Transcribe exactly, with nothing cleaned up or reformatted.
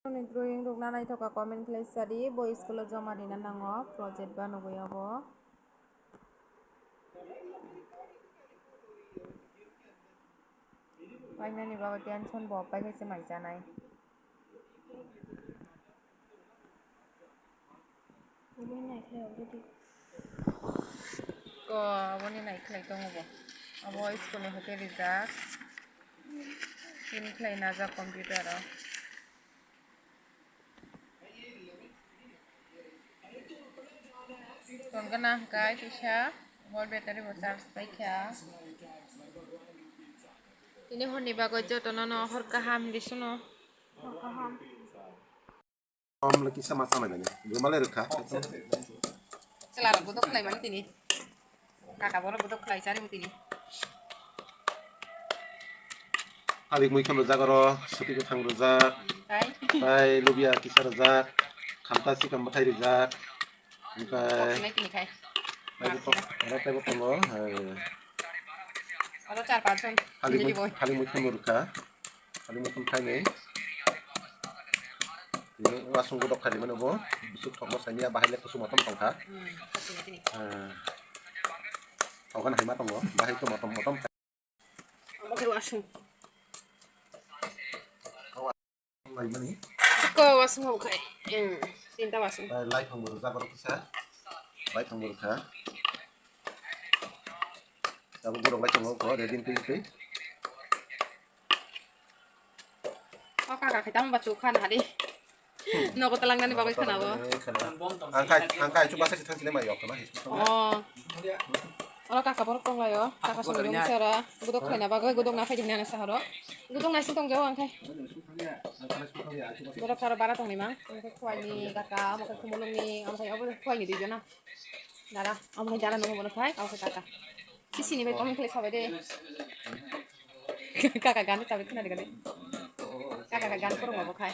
Nini drawing rwkna naithoka comment khlai sadi, bo school o joma rina nango, project ba nugwi abo. Painani bagwi tension bo pai khe se mai chanai. Ko aboni nai khlai tongo bo. Abo school ni hoite rijak. Tini khlai najak computer o. Tongkha na hwnkhe kisa mobile battery bo charge paikha. Tini horni bagwi jotono no hor kaham hinwi suno. Hor kaham. Om le kisa ma sanai bani. Gumale rwkha. Chwla rok bodok khlai mani tini. Kaka borok bodok khlai chari tini. Halik muikham rwjak oro, suti kwthang rwjak. Tai. Tai lubia kisa rwjak. Khamta sikam bwthai rwjak. Oke. Kok sinai tini khai. Taibo tongo. Oro char panch jon. Halik muikham rwkha. Halik muikham khainwi. Wasung godok kha rimani bo. Busuk thokma saimya bahai le kusuma tam tongkha. Hmm, kok sinai tini. Thogan hai ma tongo. Bahai to motom motom. Omo khe wasung. Laimani. Ko wasung hok khai. Hmm, tinta wasung. Lai phang buru jagar kisa. Lai phang buru kha. Tabuk borok lai tongo ko, ready twi twi. O kaka khai tamo bachu khan hadi. Nogo talangnani bagwi khana bo. Ang kai, ang kai chu basa thang sile mai yok ma. Oh. Oro kaka borok tong laio. Kaka song rum sera. Gudok khlaina bagwi gudok na phaidi nana sahoro. Gudok na sing tong jao ang khai. Borok karo bara tong ni mang. Ang khai khwai ni kaka, ang khai khumulung ni, ang khai obo khwai ni dui jona. Dara, ang khai dara nungo bono khai, ang khai kaka. Sisi ni bai comment khlai sabai de. Kaka gan tabai khna de gani. Kaka gan korong obo khai.